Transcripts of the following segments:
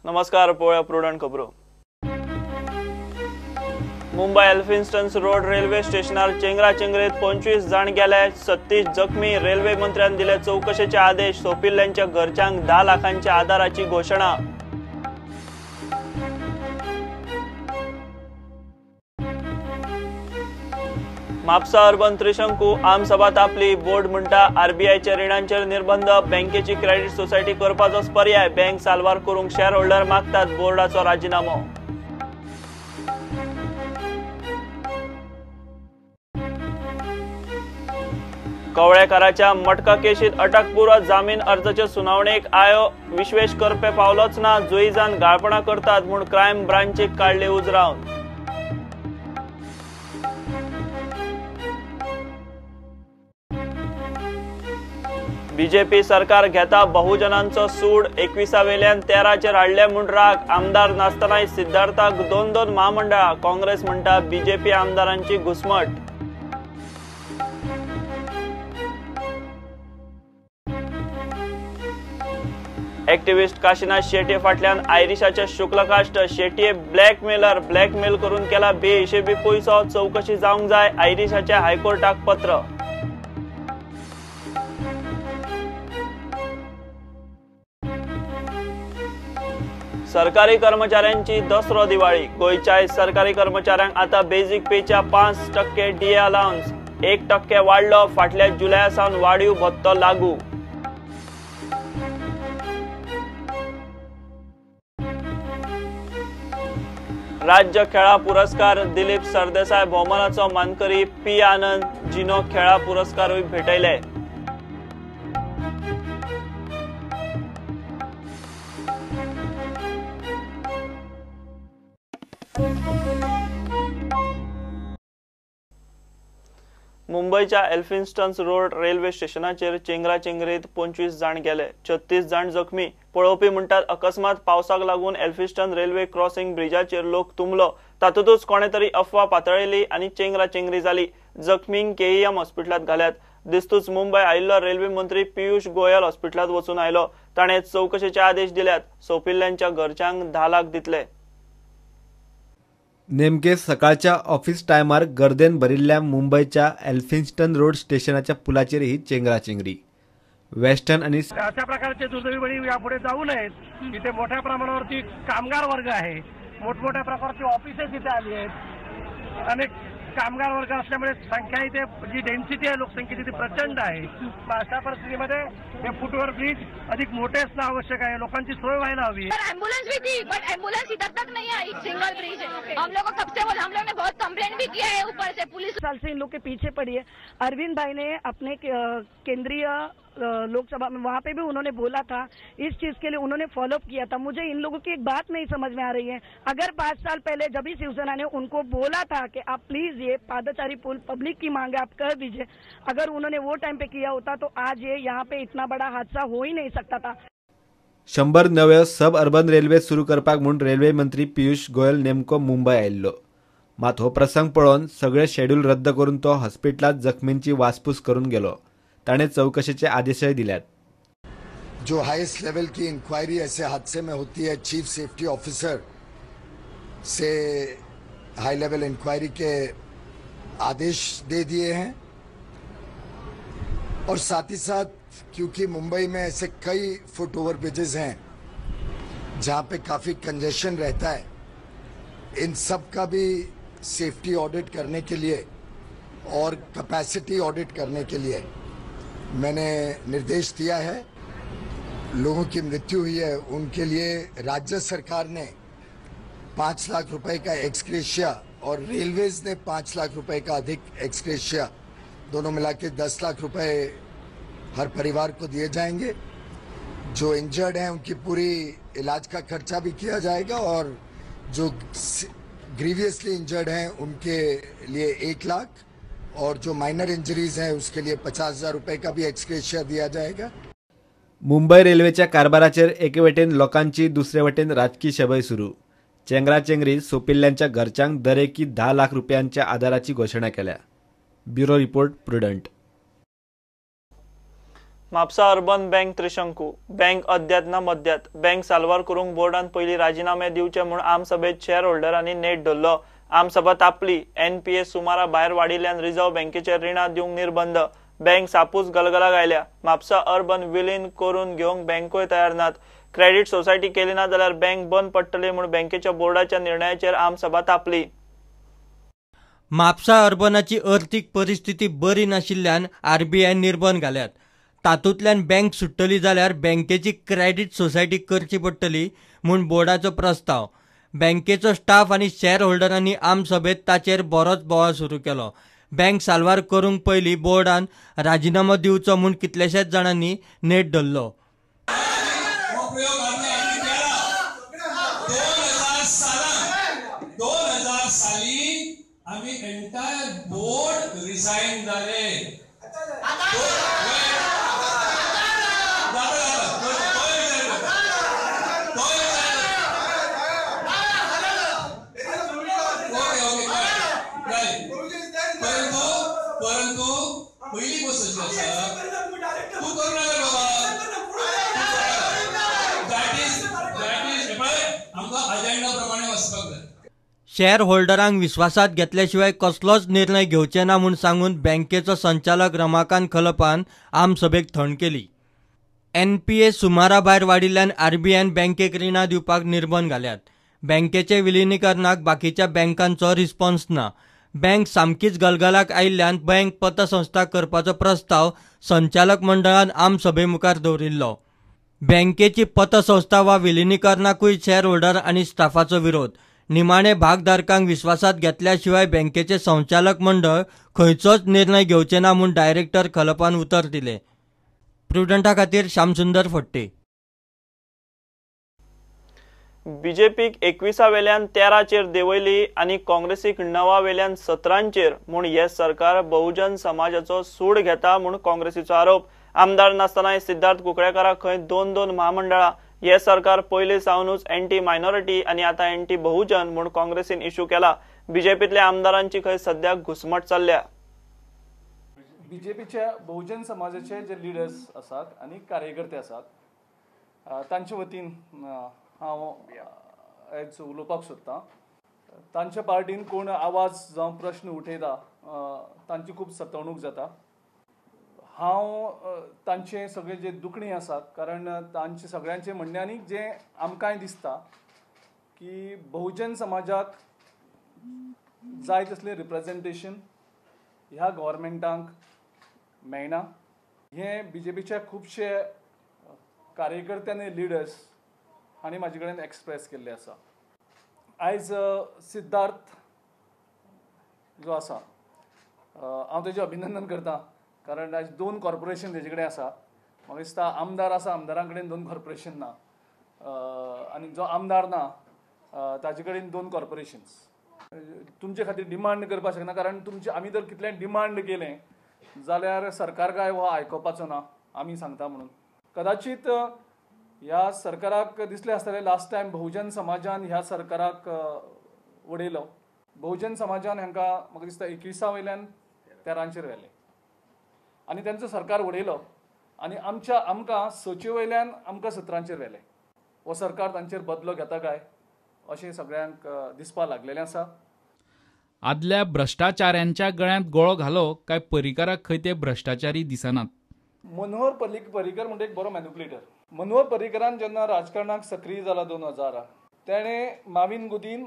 नमस्कार, पळोवया प्रुडंट खबरो. मुंबय एल्फिन्स्टन रोड रेल्वे स्टेशनार चेंगराचेंगरीत 25 जाण गेले, 36 जखमी. रेल्वे मंत्र्यान दिले चवकशेचे आदेश. सोंपिल्ल्यांच्या घरच्यांक 10 लाखांच्या आदाराची घोशणा. म्हापसा अर्बन त्रिशंकू आमसभा तापली. बोर्ड म्हणटा आरबीआयच्या रिणांचेर निर्बंध, बँकेची क्रेडिट सोसायटी करपाचोच पर्याय. बँक साल्वार करूंक शेअर होल्डर मागतात बोर्डाचो राजिनामो. कवळेकाराच्या मटका केशीत अटकपूर्व जामीन अर्जाचे सुनावणेक आयो विश्वेश करपे पावलोच ना. जुईजान गाळपणां करतात म्हूण क्रायम ब्रांचीक काडली उजरावन. बीजेपी सरकार घेता बहुजनांचो सूड. 21 वेल्यान 13चेर हाडले म्हूण राग. आमदार नासतनाय सिद्धार्थाक 2-2 म्हामंडळां. काँग्रेस म्हणटा बीजेपी आमदारांची घुसमट. एक्टिविस्ट काशीनाथ शेट्ये फाटल्यान आयरिशाचे शुक्लकाश्ट. शेट्ये ब्लॅकमेलर, ब्लॅकमेल करून केला बेहिशेबी पयसो. चवकशी जावंक जाय, आयरिशाचे हायकोर्टाक पत्र. सरकारी कर्मचाऱ्यांची दसरो दिवाळी. गोंयच्या सरकारी कर्मचाऱ्यांक आता बेजीक पेच्या 5% डीए अलावन्स, 1% वाडलो. फाटल्या जुलया सावन वाडीव भत्तो लागू. राज्य खेळा पुरस्कार दिलीप सरदेसाय भोवमानाचो मानकरी पी आनंद जिनो खेळा पुरस्कारूय भेटयले. मुंबयच्या एल्फिन्स्टन रोड रेल्वे स्टेशनाचेर चेंगराचेंगरीत 25 जाण गेले, 36 जाण जखमी. पळोवपी म्हणटात अकस्मात पावसाक लागून एल्फिन्स्टन रेल्वे क्रॉसिंग ब्रिजाचेर लोक तुंबलो. तातूंतच कोणे तरी अफवा पातळिल्ली आनी चेंगराचेंगरी जाली. जखमींक केईएम हॉस्पिटलांत घाल्यात. दिस्तूच मुंबय आयिल्लो रेल्वे मंत्री पियुष गोयल हॉस्पिटलांत वचून आयलो. ताणें चवकशेचे आदेश दिल्यात. सोंपिल्ल्यांच्या घरच्यांक 10 लाख दितले. नेमके सकाळच्या ऑफिस टायमार गर्देन भरिल्ल्या मुंबयच्या एल्फिन्स्टन रोड स्टेशनाच्या पुलाचेर ही चेंगराचेंगरी. वेस्टर्न आणि अशा प्रकारचे दुर्दैवी बळी यापुढे जाऊ नयेत. इथे मोठ्या प्रमाणावरती कामगार वर्ग आहे, मोठमोठ्या प्रकारची ऑफिसेस इथे आली आहेत. अनेक कामगार वर्ग असल्यामुळे संख्या इथे जी डेन्सिटी आहे लोकसंख्येची ती प्रचंड आहे. अशा परिस्थितीमध्ये हे फुटओव्हर ब्रिज अधिक मोठे असणं आवश्यक आहे, लोकांची सोय व्हायला हवी. एम्बुलेंस भी थी बट एम्बुलेंस इधर तक नहीं आई. सिंगल ब्रिज है. हम लोग को कब से बोला, हम लोग ने बहुत कंप्लेंट भी किया है. ऊपर से पुलिस साल से इन लोग के पीछे पड़ी है. अरविंद भाई ने अपने केंद्रीय लोकसभा में वहाँ पे भी उन्होंने बोला था, इस चीज के लिए उन्होंने फॉलोअप किया था. मुझे इन लोगों की एक बात नहीं समझ में आ रही है. अगर 5 साल पहले जब भी शिवसेना ने उनको बोला था कि आप प्लीज ये पादचारी पुल पब्लिक की मांग है आप कर दीजिए, अगर उन्होंने वो टाइम पे किया होता तो आज ये यहाँ पे इतना बड़ा हादसा हो ही नहीं सकता था. 100 नव्यो सब अर्बन रेल्वे सुरू करपाक म्हूण रेल्वे मंत्री पियुष गोयल नेमको मुंबय आयिल्लो. मात हो प्रसंग पळोवन सगळे शेड्यूल रद्द करून तो हॉस्पिटलांत जखमींची वासपूस करून गेलो. ताणे चौकशीचे आदेशय दिल्यात. जो हाईएस्ट लेवल की इंक्वायरी ऐसे हादसे में होती है, चीफ सेफ्टी ऑफिसर से हाई लेवल इंक्वायरी के आदेश दे दिए हैं. और साथ ही साथ क्योंकि मुंबई में ऐसे कई फुट ओवर ब्रिजेस हैं जहाँ पे काफ़ी कंजेशन रहता है, इन सब का भी सेफ्टी ऑडिट करने के लिए और कैपेसिटी ऑडिट करने के लिए मैंने निर्देश दिया है. लोगों की मृत्यु हुई है उनके लिए राज्य सरकार ने 5 लाख रुपए का एक्सग्रेशिया और रेलवेज ने 5 लाख रुपए का अधिक एक्सग्रेशिया, दोनों मिला के 10 लाख रुपए हर परिवार को दिए जाएंगे. जो इंजर्ड हैं उनकी पूरी इलाज का खर्चा भी किया जाएगा और जो ग्रीवियसली इंजर्ड हैं उनके लिए 1 लाख और जो माइनर इंजरीज हैं उसके लिए 50,000 रुपए का भी एक्सग्रेशिया दिया जाएगा. मुंबई रेल्वेच्या कारभाराचेर एके वटेन लोकांची, दुसरे वटेन राजकी शबय सुरू. चेंगराचेंगरी सोंपिल्ल्यांच्या घरच्यांक दरेकी 10 लाख रुपयांच्या आदाराची घोशणा केल्या. Bureau report, Prudent. Mapusa urban bank त्रिशंकू बँक अद्यात ना मद्यात बँक साल्वार करूंक बोर्डान पयलीं राजिनामे दिवचे म्हूण आमसभेत शेअर होल्डरांनी नेट धरलो. आमसभा तापली. एनपीए सुमारा भायर वाडिल्ल्यान रिझर्व्ह बँकेचेर रिणां दिवंक निर्बंध. बँक सापूच गलगलाक आयल्या. म्हापसा अर्बन विलीन करून घेवंक बँकोय तयार नात. क्रेडीट सोसायटी केली ना जाल्यार बँक बंद पडटली म्हूण बँकेच्या बोर्डाच्या निर्णयाचेर आमसभा तापली. म्हापसा अर्बनाची अर्थीक परिस्थिती बरी नाशिल्ल्यान आरबीआयन निर्बंध घाल्यात. तातूंतल्यान बँक सुट्टली जाल्यार बँकेची क्रेडीट सोसायटी करची पडटली म्हूण बोर्डाचो प्रस्ताव. बँकेचो स्टाफ आनी शेअर होल्डरांनी आमसभेत ताचेर बरोच बोवाळ सुरू केलो. बँक साल्वार करूंक पयलीं बोर्डान राजिनामो दिवचो म्हूण कितल्याशाच जाणांनी नेट धरलो. शेअर होल्डरांक विश्वासात घेतल्याशिवाय कसलोच निर्णय घेवचे ना म्हूण सांगून बँकेचो संचालक रमाकांत खलपान आमसभेक थंड केली. एनपीए सुमारा भायर वाडिल्ल्यान आरबीआयन बँकेक रिणां दिवपाक निर्बंध घाल्यात. बँकेचे विलिनीकरणाक बाकीच्या बँकांचो रिस्पॉन्स ना. बँक सामकीच गलगलाक आयिल्ल्यान बँक पतसंस्था करपाचो प्रस्ताव संचालक मंडळान आमसभे मुखार दवरिल्लो. बँकेची पतसंस्था वा विलिनीकरणाकूय शेअर होल्डर आनी स्टाफाचो विरोध. निमाणे भागधारकांक विश्वासात घेतल्याशिवाय बँकेचे संचालक मंडळ खंयचोच निर्णय घेवचे ना म्हूण डायरेक्टर खलपान उतर दिले. प्रुडंटा खातीर श्यामसुंदर फट्टे. बीजेपीक 21 वेल्यान 13चेर देंवयली आनी काँग्रेसीक 9 वेल्यान 17चेर म्हूण हे सरकार बहुजन समाजाचो सूड घेता म्हूण काँग्रेसीचो आरोप. आमदार नासतनाय सिद्धार्थ कुंकळ्येकाराक खंय 2-2 महामंडळां. हे सरकार पयलीं सावनूच एंटी मायनॉरिटी आनी आतां एंटी बहुजन म्हूण काँग्रेसीन इश्यू केला. बीजेपींतल्या आमदारांची खंय सद्याक घुसमट चल्ल्या. बीजेपीच्या बहुजन समाजाचे जे लिडर्स आसात आनी कार्यकर्ते आसात तांचे वतीन हांव आयज उलोवपाक सोदतां. तांच्या पार्टीन कोण आवाज जावं प्रश्न उठयता तांची खूब सतवणूक जाता. हांव तांचे सगळे जे दुखणी आसात, कारण तांचे सगळ्यांचे म्हणणें आनी जें आमकांय दिसता की बहुजन समाजाक जाय तसलें रिप्रेजेंटेशन ह्या गव्हर्मेंटाक मेळना. हें बीजेपीच्या खुबशे कार्यकर्त्यांनी लिडर्स हांणी म्हाजे कडेन एक्सप्रेस केल्लें आसा. आयज सिद्धार्थ जो आसा हांव तेजें अभिनंदन करता, कारण आयज 2 कॉर्पोरेशन तेजे कडेन आसा. म्हाका दिसता आमदार आसा, आमदारां कडेन 2 कॉर्पोरेशन ना आनी जो आमदार ना ताजे कडेन 2 कॉर्पोरेशन्स. तुमचे खातीर डिमांड करपाक शकना, कारण तुमचे आमी जर कितलें डिमांड केलें जाल्यार सरकार काय हो आयकुपाचो ना आमी सांगता म्हणून. कदाचीत ह्या सरकाराक दिसलें आसतलें लास्ट टायम बहुजन समाजान ह्या सरकाराक उडयलो. बहुजन समाजान हांकां म्हाका दिसता 21 वयल्यान 13चेर व्हेलें आनी तांचो सरकार उडयलो आनी आमच्या आमकां 6 वयल्यान आमकां 17चेर व्हेलें. हो सरकार तांचेर बदलो घेता काय अशें सगळ्यांक दिसपाक लागलेलें आसा. आदल्या भ्रश्टाचाऱ्यांच्या गळ्यांत गळो घालो काय पर्रीकाराक खंय ते भ्रश्टाचारी दिसनात. मनोहर पर्रीकर म्हणजे एक बरो मॅन्युपुलेटर. मनोहर पर्रीकरान जेन्ना राजकारणाक सक्रीय जाला 2000 तेणें माविन गुदीन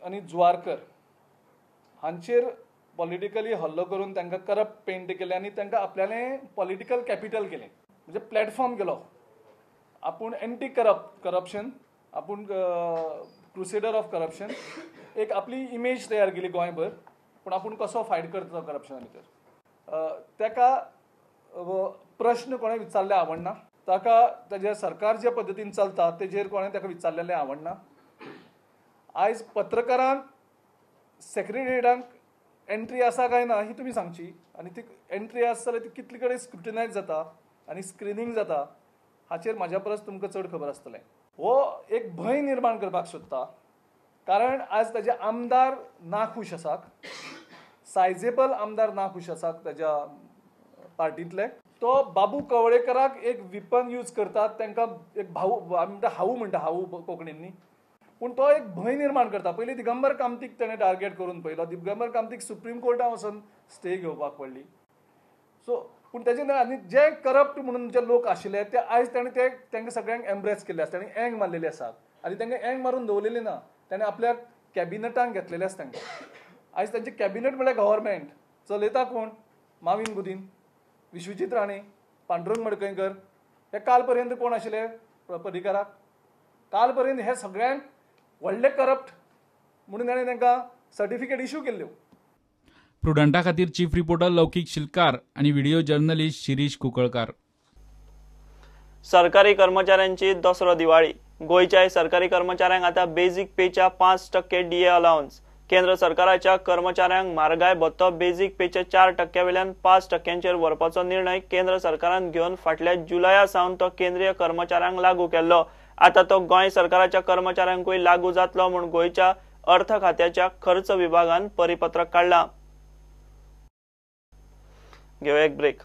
आनी जुवारकर हांचेर पॉलिटिकली हल्लो करून तांकां करप्ट पेंट केलें आनी तांकां आपल्यालें पॉलिटिकल कॅपिटल केलें, म्हणजे प्लॅटफॉर्म केलो. आपूण एंटी करप्शन, आपूण क्रुसेडर ऑफ करप्शन, एक आपली इमेज तयार केली गोंयभर, पूण आपूण कसो फायट करता करप्शना भितर. ताका प्रश्न कोणें विचारले आवडना, ताका ताजे सरकार जे पद्दतीन चलता तेजेर कोणें ताका विचारलेलें आवडना. आयज पत्रकारांक सेक्रेटेरिएटांक एंट्री आसा काय ना ही तुमी सांगची, आनी ती एंट्री आसा जाल्यार ती कितले कडेन स्क्रुटिनायज जाता आनी स्क्रिनींग जाता हाचेर म्हाज्या परस तुमकां चड खबर आसतलें. हो एक भंय निर्माण करपाक सोदता, कारण आज ताजे आमदार नाखूश आसात, सायजेबल आमदार नाखूश आसात ताज्या पार्टींतले. तो बाबू कवळेकराक एक विपन यूज करतात, तांकां एक भाऊ आमी म्हणटा, हाऊ म्हणटा, हाऊ कोंकणीन न्ही, पूण तो एक भंय निर्माण करता. पयलीं दिगंबर कामतीक तेणें टार्गेट करून पळयलो, दिगंबर कामतीक सुप्रीम कोर्टान वचून स्टे घेवपाक पडली. सो पूण तेजे आनी जे करप्ट म्हणून जे लोक आशिल्ले ते आयज ताणें ते तांकां सगळ्यांक एम्ब्रेस केल्ले आसा, ताणें एंग मारलेले आसात आनी तांकां एंग मारून दवरलेली ना, ताणें आपल्या कॅबिनेटान घेतलेले आसा तांकां. आयज तांचे कॅबिनेट म्हळ्यार गव्हर्मेंट चलयता कोण? माविन गुदीन, विश्वजीत राणे, पांडुरंग मडकयकर. हे काल पर्यंत कोण आशिल्ले पर्रीकराक? काल पर्यंत हे सगळ्यांक व्हडले करप्ट म्हणून ताणें तांकां सर्टिफिकेट इश्यू केल्ल्यो. प्रुडंटा खातीर चीफ रिपोर्टर लौकीक शिलकार आनी व्हिडिओ जर्नलिस्ट शिरीष कुंकळकार. सरकारी कर्मचाऱ्यांची दसरो दिवाळी. गोंयच्या सरकारी कर्मचाऱ्यांक आतां बेजीक पेच्या 5% डीए अलावन्स. केंद्र सरकाराच्या कर्मचाऱ्यांक म्हारगाय भत्तो बेजीक पेच्या 4% वेल्यान 5% व्हरपाचो निर्णय केंद्र सरकारान घेवन फाटल्या जुलया सावन तो केंद्रीय कर्मचाऱ्यांक लागू केल्लो. आतां तो गोंय सरकाराच्या कर्मचाऱ्यांकूय लागू जातलो म्हूण गोंयच्या अर्थ खात्याच्या खर्च विभागान परिपत्रक काडलां. घेवया एक ब्रेक.